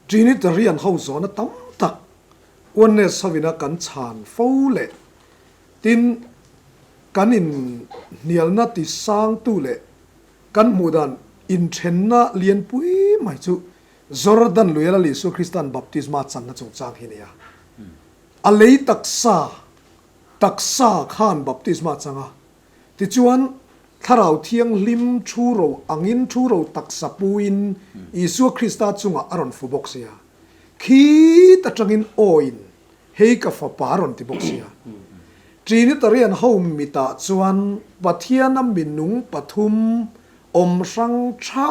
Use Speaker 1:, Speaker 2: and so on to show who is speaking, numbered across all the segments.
Speaker 1: Trinitarian ho zawhna tam tak Oneness hovina kan chhan fo leh tin kan inhnialna tisangtu leh kan hmuh dan inthenna lianpui mai chu Jordan luia Lal Isua Krista'n baptisma channa chungchang hi a ni a. A lei taksa taksa khan baptisma chang a, Tichuan, Thlarau Thianghlim thu ro angin thu ro taksa puin Isua Krista chungah a rawn fu bawk sia. Khit atangin awiin, Hei ka fapa a rawn ti bawk sia. Trinitarian ho mitah chuan Pathiana minung pathum awm hrang tha,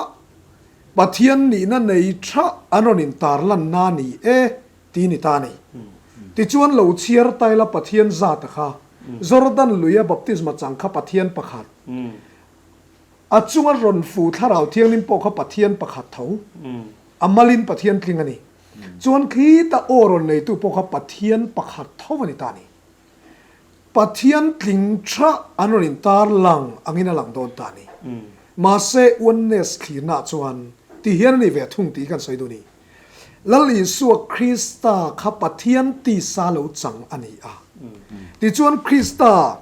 Speaker 1: Pathian nihna nei tha an rawn intarlanna a ni e ti ni ta a ni. Tichuan lo chhiar taila Pathian zata kha Jordan luia baptisma chang kha Pathian pakhat, a chunga rawn fu Thlarau Thianghlim pawh kha Pathian pakhat tho, a malin Pathian tling a ni. Chuan khita aw rawn neitu pawh kha Pathian pakhat tho a ni ta a ni. Pathian tling tha an rawn intar lang angin a lang dawn ta a ni. Mahse Oneness thlirnaah chuan ti hian a ni ve thung tih hi kan sawi duh a ni. Lal Isua Krista kha Pathian tisa lo chang a ni a. Tichuan Krista,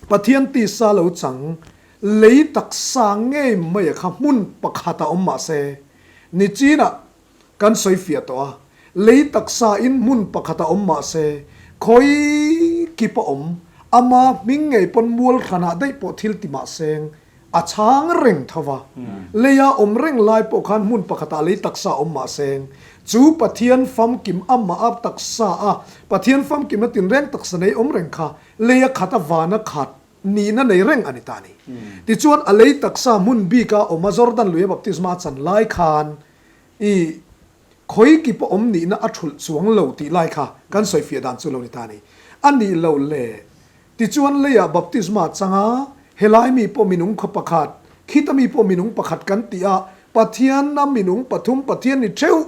Speaker 1: Pathian tisa lo chang, lei taksa ngei maia kha hmun pakhat a awm mah se, nichinah kan sawi fiah tawh a, lei taksa in hmun pakhat a awm mah se, khawi kip a awm, ama hming ngei pawn mual hranah daih pawh thil ti mah seng, A chhang reng tho va. Leia awm reng lai pawh khan hmun pakhatah lei taksa awm mah seng. Chu Pathian famkim amah a taksa a, Pathian famkimna tinreng taksa nei awm reng kha leia khat a vana khat nihna nei reng a ni ta a ni. Tichuan a lei taksa hmun bika awm a Jordan luia baptisma a chan lai khan i khawi ki pawh awm nihna a thulh chuang lo tih lai kha kan sawifiah dan chu lo ni ta a ni. A nih loh le Tichuan leiah baptisma changa helai mi pawh minung khaw pakhat, khita mi pawh minung pakhat kan tih a, Pathianna minung pathum Pathian ni theuh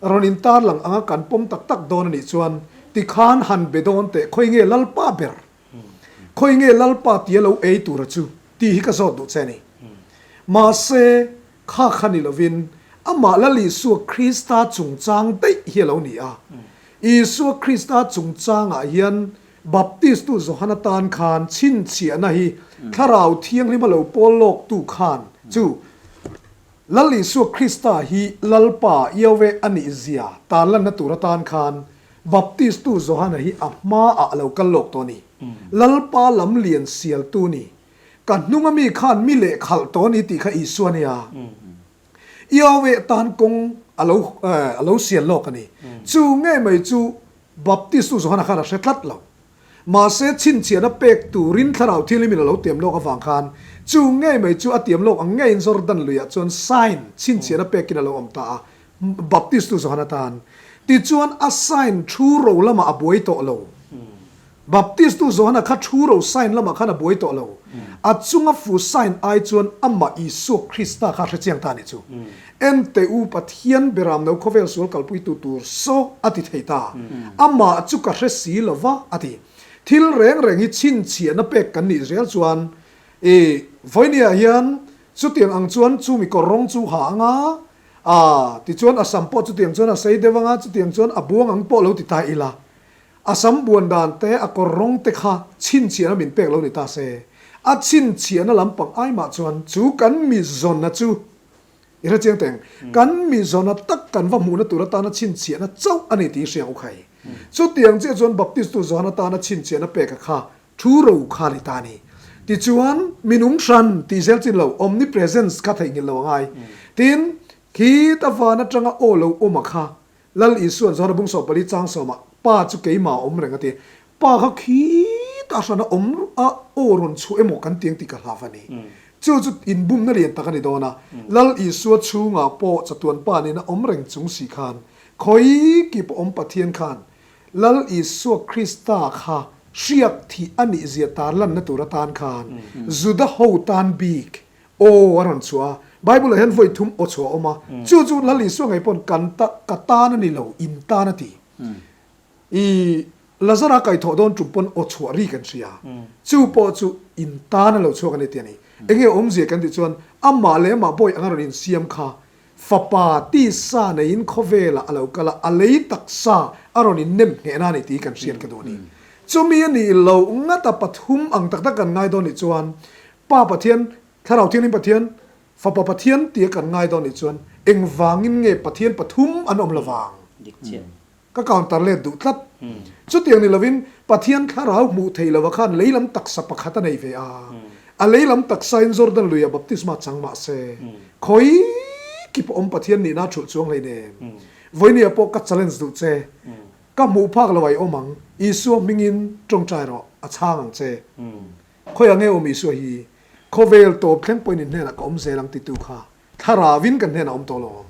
Speaker 1: rawn intar lang anga kan pawm tak tak dawn a nih chuan tikhan han be dawn teh khawi nge Lalpa ber? Khawi nge Lalpa tia lo ei tura chu? tih hi ka zawt duh che a ni. Mahse, kha kha ni lovin amah Lal Isua Krista chungchang daih hi a lo ni a. Isua Krista chungchangah hian Baptistu Johana tan khan chhinchhiahna hi Thlarau Thianghlima lo pawl lawktu khan chu Lal Isua Krista hi Lalpa, Yahweh, a nih zia tarlanna tur atan khan Baptistu Johana hi a hmaah a lo kal lawk tawh a ni. Lalpa lam lian sialtu ni. Ka hnunga mi khan mi lehkhalh tawh a ni tih kha Isua nia. Yahweh tan kawng a lo a lo sial lawk a ni. Chu ngei mai chu Baptist tu Johana khan a hre tlat lo. Mahse chhinchhiahna pek turin Thlarau Thianghlimin a lo tiam lawk avang khan chu ngei mai chu a tiam lawk ang ngeiin Jordan luiah chuan sign chhinchhiahna pekin a lo awm ta a, Baptist tu Johana tan. Tichuan a sign thu ro lamah a buai tawh lo. Baptistu Johana kha thu ro sign lamah khan a buai tawh lo. A chunga fu sign ai chuan amah Isua Krista kha a hre chiang ta a nih chu. Ente u Pathian beram no khawvel sual kalpuitu tur saw a ti thei ta. Amah chu ka hre si lo va a ti. Thil reng reng hi chhinchhiahna pek kan nih zel chuan i vawinia hian chutiang ang chuan chumi kawr rawng chu ha anga a tichuan a sam pawh chutiang chuan a sei deuh anga chutiang chuan a buang ang pawh lo ti ta ila. A sam buan dan te, a kawr rawng te kha chhinchhiahna min pek lo ni ta se. A chhinchhiahna lampang ai mah chuan chu kan mi zawnna chu i hre chiang teng. Kan mi zawnna tak kan va hmuhna tur atana chhinchhiahna chauh a ni tih i hria u khai. Chutiang chiah chuan Baptistu zawn atana chhinchhiahna peka kha thu ro kha ni ta a ni. Tichuan minung hran tih zel chin lo omnipresence kha theihnghilh lo a ngai. Tin, khi ta van atanga aw lo awm a kha Lal Isua'n Johana bung 14 chang sawmah, Pa chu keimah a awm reng a ti. Pa kha khitah hran a awm a, aw rawn chhuah emaw kan ti ang tih ka hlauh a ni. Chu chu inbumna lian tak a ni dawn a. Lal Isua chhungah pawh chatuan Pa nena awm reng chung si khan, khawi kip awm Pathian khan Lal Isua Krista kha hriak thih a nihzia tarlanna tur atan khan Juda ho tan bik Aw a rawn chhuah a, Bible ah hian vawi thum aw chhuah a awm a, chu chu Lal Isua ngei pawn kan ta ka tan a ni lo, in tan a ti. I Lazara kaihthawh dawn tum pawn aw chhuah ri kan hria, chu pawh chu in tan a lo chhuak a ni ti a ni. Enge awmzia kan tih chuan amah leh amah bawi anga rawn insiam kha. Fapa tisa neiin khawvelah a lo kal a, a lei taksa a rawn innem nghehna a ni tih kan hriat ka duh a ni. Chumi a nih loh ngata pathum ang tak tak kan ngai dawn nih chuan Pa Pathian, Thlarau Thianghlim Pathian, Fapa Pathian tia kan ngai dawn nih chuan engvangin nge Pathian pathum an awm lovang? Ka counter let duh tlat. Chutiang ni lovin Pathian thlarau hmuh theih lova khan lei lam taksa pakhat a nei ve a. A lei lam taksain Jordan luia baptisma chang mah se, khawi kip awm Pathian nihna a thulh chuang hleinem. Vawinia pawh ka challenge duh che. Ka hmuh phak lo ai awm ang, Isua hmingin tawngtai rawh, a chhang ang che. Khawiah nge awm Isua hi? Khawvel tawp thleng pawhin in hnenah ka awm zel ang titu kha. Thlarauin kan hnenah awm tawh lo.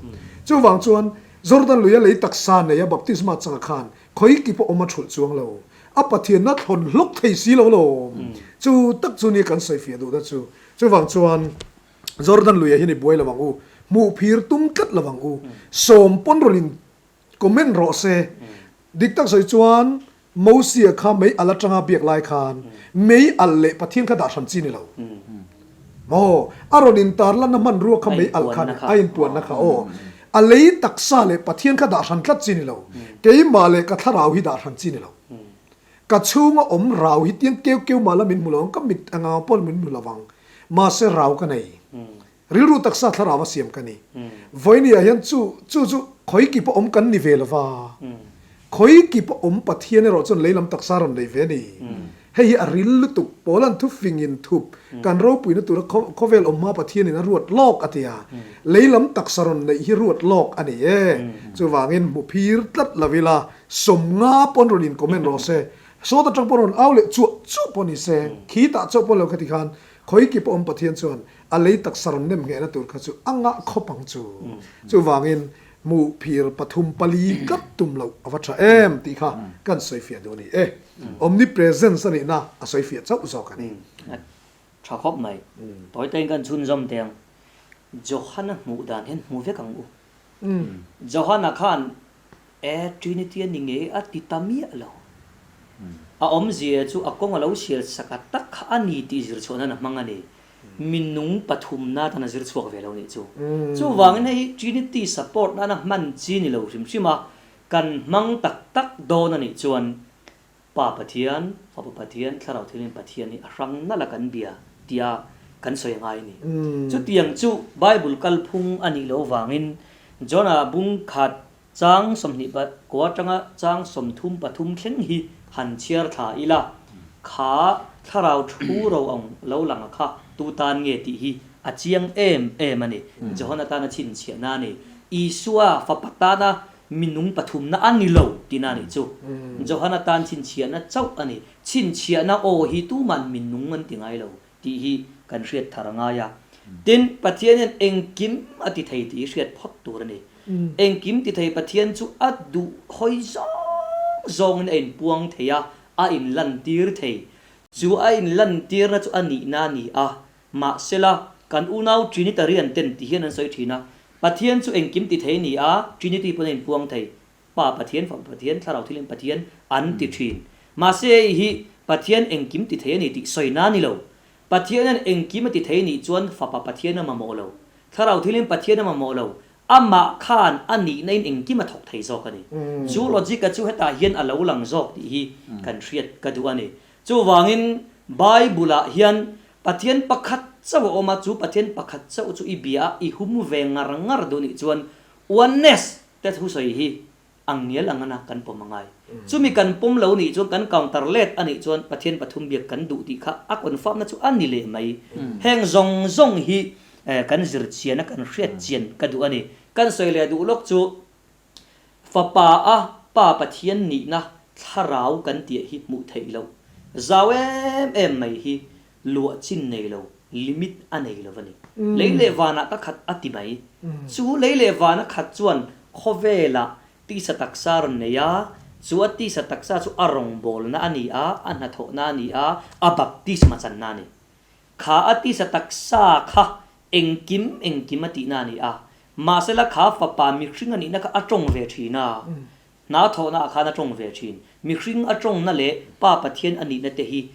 Speaker 1: Chuvang chuan, Jordan luia lei taksa neia baptisma changa khan khawi ki pawh awm a thulh chuang lo. A Pathianna thlawn hlawk thei si lo lawm. Chu tak chu nia kan sawifiah duhna chu. Chuvang chuan, Jordan luia hian i buai lo ang u, hmuh phir tum tlat lo ang u, sawm pawn rawn in comment rawh se. Dik tak sawi chuan, Mosia kha mei alh atanga biak lai khan mei alh leh Pathian kha dah hran chi ni lo maw? A rawn intarlanna hmanrua kha mei alh kha a inpuanna kha aw. A lei taksa leh Pathian kha dah hran tlat chi ni lo. Keimah leh ka thlarau hi dah hran chi ni lo. Ka chhunga awm rau hi tiang keu keu mah la min hmu lo ang, ka mit anga pawh min hmu lo vang. Mahse rau ka nei. Rilru taksa thlarau a siam ka ni. Vawinia hian chu chu chu khawi ki pawh awm kan ni ve lo va. Khawi ki pawh awm Pathian erawh chuan leilam taksa rawn nei ve a ni. Hei hi a ril lutuk, Paula'n thufing in thup kan ropuina tura khawvel awm hma Pathianin a ruat lawk a ti a. Leilam taksa rawn neih hi ruat lawk a ni e. Chuvangin hmu phir tlat lo ila, sawmnga pawn rawn in comment rawh se. Sawt atang pawn rawn au leh chuah chuah pawh ni se, khitah chauh pawn lo kha ti khan khawi ki pawh awm Pathian chuan A lei taksa rawn nem nghehna tur kha chu a ngah khawp ang chu. Chuvangin hmuh phir pathum pali tlat tum loh a va tha em tih kha kan sawifiah duh a ni e. Omnipresence a nihna a sawifiah chauh zawk a ni.
Speaker 2: A tha khawp mai. Tawi tawiin kan chhunzawm teh ang. Johana hmuh dan hian hmu vek ang u. Johana khan E Trinity a ni ngei a ti ta miah lo. A awmzia chu a kawng a lo sial sak a tak kha a ni tih zir chhuah nan a hmang a ni. Minung pathumna tan a zir chhuak ve lo nih chu. Chuvangin hei hi Trinity support nana hman chi ni lo hrim hrim a, kan hmang tak tak dawn a nih chuan Pa Pathian, Fapa Pathian, Thlarau Thianghlim Pathian hi a hrang nalh a kan bia tia kan sawi a ngai a ni. Chutiang chu Bible kalphung a nih loh vangin Jonah bung khat chang 20 kua atanga chang 33 thleng hi han chhiar thla ila, kha Thlarau thu ro ang lo lang a kha tu tan nge tih hi a chiang em em a ni. Johana tana chhinchhiahna a ni. Isua Fapa tana Minung pathumna a ni lo tihna a nih chu. Johana tan chhinchhiahna chauh a ni. Chhinchhiahna aw hi tuman minung an ti ngai lo tih hi kan hriat thar a ngai a. Tin, Pathian hian engkim a ti thei tih hi hriat phawt tur a ni. Engkim ti thei Pathian chu a duh hawi zawng zawngin a inpuang thei a, a inlantir thei. Chu a inlantirna chu a nihna a ni a. Mahsela, kan unau Trinitarian ten ti hian an sawi thin a, Pathian chu engkim ti thei a ni a, Trinity pawn a inpuang thei, Pa Pathian, Fapa Pathian, Thlarau Thilim Pathian an ti thin. Mahse hei hi Pathian engkim ti thei a ni tih sawi na ni lo. Pathian hian engkim a ti thei nih chuan Fapa Pathian a mamawh lo, Thlarau Thilim Pathian a mamawh lo, amah khan a nihna in engkim a thawk thei zawk a ni. Chu logic a chu hetah hian a lo lang zawk tih hi kan hriat ka duh a ni. Chuvangin Bible-ah hian Pathian pakhat chauh a awm a, chu Pathian pakhat chauh chu i bia a, i hum ve ngar ngar duh nih chuan oneness te thusawi hi ang ngial ang ana kan pawm a ngai. Chumi kan pawm lo nih chuan kan counter let a nih chuan Pathian pathum biak kan duh tih kha a confirm na chu a ni leh mai. Heng zawng zawng hi kan zir chian a, kan hriat chian ka duh a ni. Kan sawi leh duh lawk chu Fapa a Pa Pathian nihna thlarau kan tih hi hmuh theih loh zau em em mai hi luah chin nei lo, limit a nei lo a ni. Lei leh vanah ka khat a ti mai. Chu lei leh vana khat chuan khawvelah tisa taksa rawn nei a, chu a tisa taksa chu a rawngbawlna a ni a, a hnathawhna a ni a, a baptisma channa a ni. Kha a tisa taksa kha engkim engkim a tihna a ni a, mahsela kha fapa mihring a nihna kha a tawng ve thin a, hna thawhna ah khan a tawng ve thin. Mihring a tawngna leh Pa Pathian a nihna te hi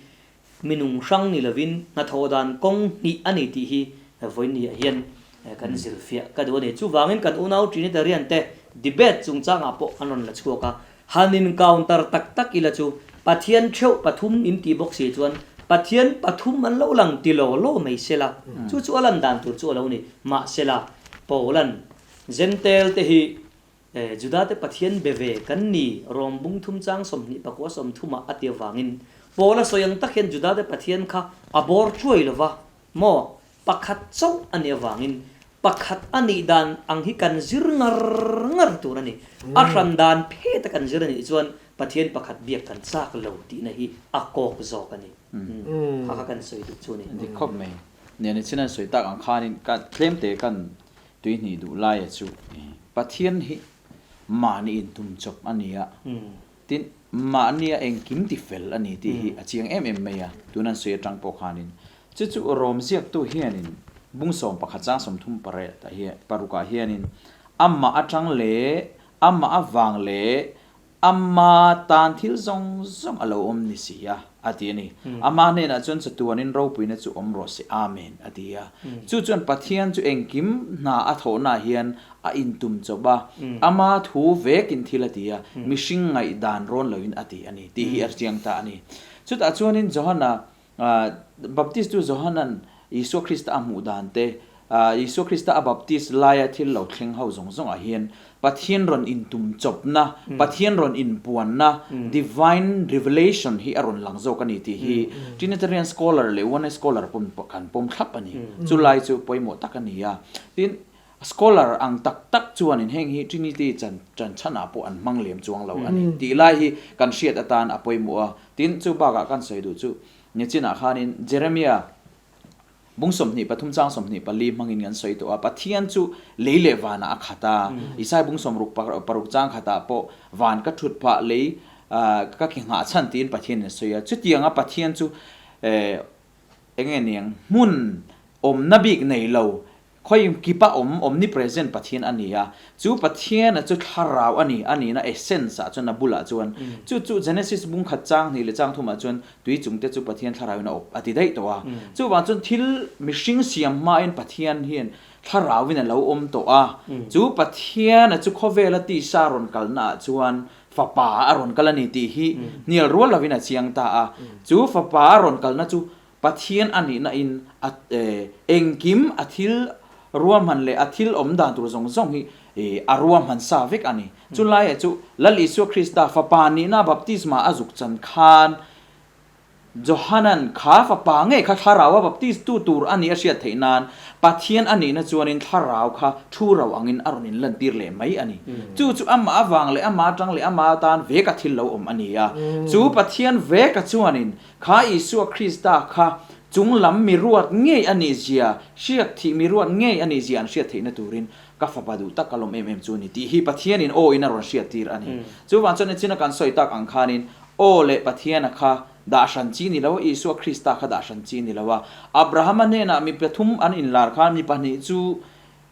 Speaker 2: minung hrang ni lovin hnathawh dan kawng hnih a ni tih hi vawiin ah hian Kan zirfiah ka duh a ni. Chuvangin kan unau Trinitarian te debate chungchangah pawh an rawn la chhuak a, han in counter tak tak ila chu Pathian theuh pathum in tih bawk si chuan Pathian pathum an lo lang ti law law mai sela, chu chu a lan dan tur chu a lo ni. Mahsela, Paulan Gentile te hi Juda te Pathian be ve kan ni Rom bung thum chang 29 30 ah a ti avangin Paula sawi ang tak hian Juda te Pathian kha a bawr thuai lova maw? Pakhat chauh a nih avangin pakhat a nih dan ang hi kan zir ngar ngar tur a ni. A hran dan phet a kan zir a nih chuan Pathian pakhat biak kan chak lo tihna hi a kawk zawk a ni. Kha kha kan sawi duh chu a ni.
Speaker 3: Dik khawp mai. Nia ni chin an sawi tak ang khanin ka tlemte kan tuihnih duh laia chu Pathian hi mahni intum chawp a ni a. Tin, mahnia engkim ti fel a ni tih hi a chiang em em mai a, tun an sawi atang pawh khanin. Chu chu Rom ziaktu hianin bung 11 chang 38 ah hian parukah hianin amah atang leh amah avang leh ama tan thil zawng zawng a lo awm ni si a, a ti a ni. Ama hnenah chuan chatuanin ropuina chu awm rawh se, Amen, a ti a. Chu chuan Pathian chu engkim hna a thawhnaah hian A intum chawp a, ama thu vekin thil a ti a, mihring ngaihdan rawn loin a ti a ni tih hi a chiang ta a ni. Chutah chuanin Johana, Baptistu Johana'n Isua Krista a hmuh dan te, Isua Krista a baptist laia thil lo thleng ho zawng zawngah hian Pathian rawn intum chawpna, Pathian rawn inpuanna, divine revelation, hi a rawn lang zawk a ni tih hi Trinitarian scholar leh Oneness scholar pawm kan pawm thlap a ni. Chulai chu pawimawh tak a ni a. Tin, Scholar ang tak tak chuanin heng hi Trinity chan chan chhanah pawh an hmang lem chuang lo a ni tih lai hi kan hriat atan a pawimawh a. Tin, chu bakah kan sawi duh chu nichinah khanin Jeremia bung 23 chang 24 hmangin kan sawi tawh a, Pathian chu lei leh vanah a khat a, Isai bung 66 chang khatah pawh van ka thut phah lei ka ki nghah chhan tiin Pathianin a sawi a. Chutianga Pathian chu eng nge niang hmun awmna bik nei lo Khawi kipa awm, omnipresent Pathian a ni a, chu Pathiana chu thlarau a ni, a nihna essence ah chuan a bulah chuan, chu chu Genesis bung khat chang hnih leh chang thumah chuan tui chung te chu Pathian thlarauin a awp a ti daih tawh a. Chuvang chuan thil mihring siam hmain Pathian hian thlarauin a lo awm tawh a, chu Pathiana chu khawvela tisa rawn kalna ah chuan fapa a rawn kal a ni tih hi hnial rual lovin a chiang ta a, chu fapa a rawn kalna chu Pathian a nihna in a engkim a thil ruahman leh a thil awm dan tur zawng zawng hi a ruahman sa vek a ni. Chulaiah chu Lal Isua Krista fapa nihna baptisma a zuk chan khan Johanan kha fapa ngei kha thlarau a baptis tu tur a nih a hriat theih nan Pathian a nihna chuanin thlarau kha thu ro angin a rawn inlantir leh mai a ni. Chu chu amah avang leh amah atang leh amah atan veka thil lo awm a ni a. Chu Pathian veka chuanin Kha Isua Krista kha chung lam mi ruat ngei a nih zia, hriak thih mi ruat ngei a nih zia an hriat theihna turin ka fapa duh tak ka lawm em em chu a ni tih hi Pathianin aw in a rawn hriat tir a ni. Chuvang chuan enchina kan sawi tak ang khanin aw leh Pathiana kha dah hran chi ni lo a, Isua Krista kha dah hran chi ni lo a. Abrahama hnenah mi pathum an inlar khan mi pahnih chu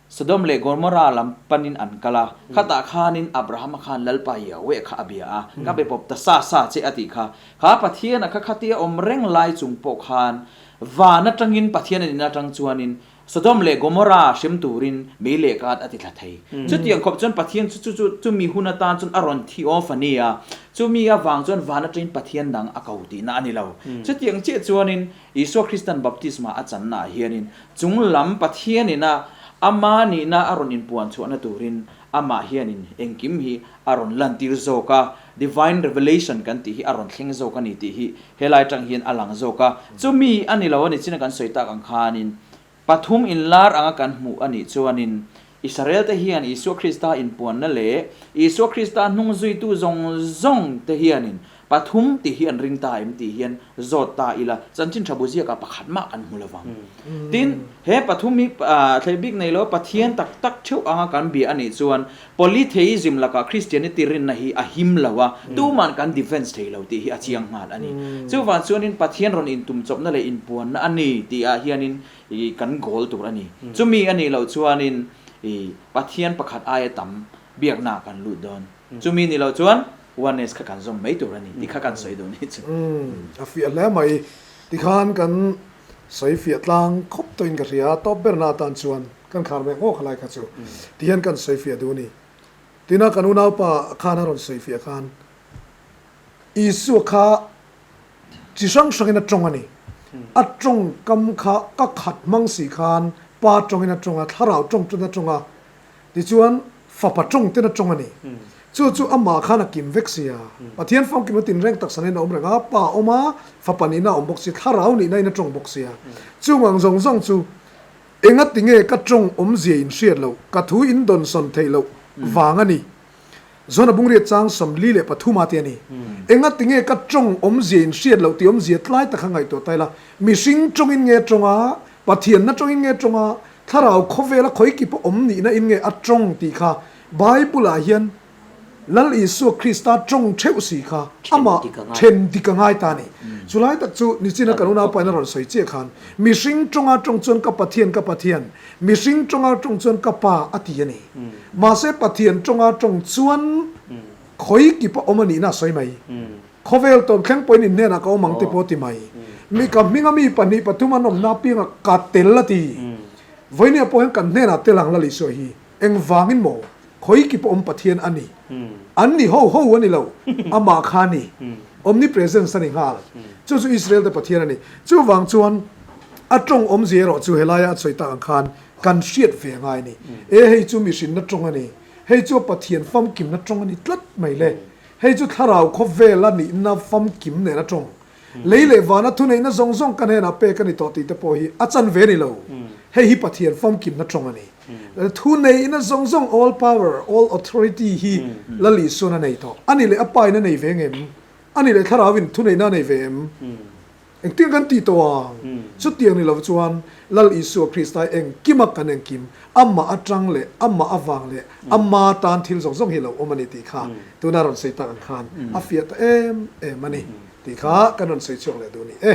Speaker 3: Sodom leh Gomorrah lam panin an kal a, khatah khanin Abrahama khan Lalpa Yahweh kha a bia a, Ka be pawp ta sa sa che a tih kha. Kha Pathiana kha khatia awm reng lai chung pawh khan van atangin Pathian a nihna atang chuanin Sodom leh Gomorrah hrem turin mei leh kat a ti thla thei. Chutiang khawp chuan Pathian chu chu chumi hun atan chuan a rawn thi awm fani a, chumi avang chuan van atangin Pathian dang a ko tihna a ni lo. Chutiang chiah chuanin Isua Kristan baptisma a channaah hianin chung lam Pathianin a ama nihna a rawn inpuan chhuahna turin amah hianin engkim hi a rawn lantir zawk a, divine revelation kan tih hi a rawn thleng zawk a ni tih hi helai atang hian a lang zawk a. Chumi a ni lo a ni chin a kan sawi tak ang khanin pathum inlar anga kan hmuh a nih chuanin Israel te hian Isua Krista inpuanna leh Isua Krista hnung zuitu zawng zawng te hianin Pathum tih hi an ring ta em tih hian zawt ta ila, chanchin tha bu ziakah pakhat mah kan hmu lovang. Tin, he pathum hi thlei bik nei lo Pathian tak tak theuh anga kan bia a nih chuan polytheism lakah Christianity rinna hi a him lo a, tuman kan defense thei lo tih hi a chiang nghal a ni. Chuvang chuanin Pathian rawn intumchawpna leh inpuanna a ni tihah hianin kan goal tur a ni. Chumi a nih loh chuanin Pathian pakhat aia tam biaknaah kan lut dawn. Chumi nih loh chuan Oneness kha kan zawm mai tur a ni tih kha kan sawi duh ni chu.
Speaker 1: A fiah hle mai. Tikhan kan sawi fiah tlang khawp tawhin ka hria a, tawp berna atan chuan Kan khar ve ngawk lai kha chu. Tihian kan sawi fiah duh a ni. Tina kan unaupa khan a rawn sawi fiah khan Isua kha chi hrang hrangin a tawng a ni. A tawngkam kha ka khat hmang si khan Pa tawngin a tawng a, Thlarau tawng ten a tawng a, tichuan Fapa tawng ten a tawng a ni. Chu chu amah khan a kim vek sia. Pathian famkim a tinreng taksa nen a awm reng a, Pa a awm a, Fapa nihna a awm bawk si, Thlarau nihna in a tawng bawk sia. Chung ang zawng zawng chu Engati nge ka tawng awmzia in hriat loh, ka thu in dawnsawn theih loh vang a ni. Zona Bungriat chang 43 a ti a ni. Engati nge ka tawng awmzia in hriat loh tih awmzia tlai tak kha ngaihtuah ta ila, mihring tawngin nge tawng a, Pathianna tawngin nge tawng a, thlarau khawvela khawi kip a awm nihna in nge a tawng tih kha Bible ah hian Lal Isua Krista tawng theuh si kha amah then dik a ngai ta a ni. Chulai tak chu nichina kan unaupa in a rawn sawi chiah khan mihring tawnga tawng chuan ka Pathian ka Pathian, mihring tawnga tawng chuan ka Pa a ti a ni. Mahse Pathian tawnga tawng chuan khawi kip a awm a nihna a sawi mai. Khawvel tawn thleng pawhin in hnenah ka awm ang ti pawh a ti mai. Mi ka hminga mi pahnih pathum an awmna apiangah ka tel a ti. Vawinia pawh hian kan hnenah tel ang Lal Isua hi. Engvangin maw? Khawi ki pawh awm Pathian a ni. An ni ho ho a ni lo. Amah kha a ni. Omnipresence a ni nghal. Chu chu Israel te Pathian a ni. Chuvang chuan a tawng awmzia erawh chu helaia a sawi tak ang khan kan hriat ve ngai a ni. E hei chu mihrinna tawng a ni. Hei chu a Pathian famkimna tawng a ni tlat mai le. Hei chu thlarau khawvela nihna famkim nena tawng. Lei leh vana thuneihna zawng zawng ka hnenah pek a ni tawh tih te pawh hi a chan ve ni lo. Hei hi Pathian famkimna tawng a ni. Thuneihna zawng zawng, all power, all authority, hi Lal Isuan a nei tawh. A ni leh a Pa in a nei ve ngem? A ni leh Thlarau in thuneihna a nei ve em? Engtin kan tih tawh ang? Chutiang ni lo chuan Lal Isua Krista hi engkima kan engkim, amah atang leh amah avang leh ama tan thil zawng zawng hi lo awm a ni tih kha tuna rawn sawi tak ang khan a fiah ta em em a ni tih kha kan rawn sawi chhuak leh duh a ni e.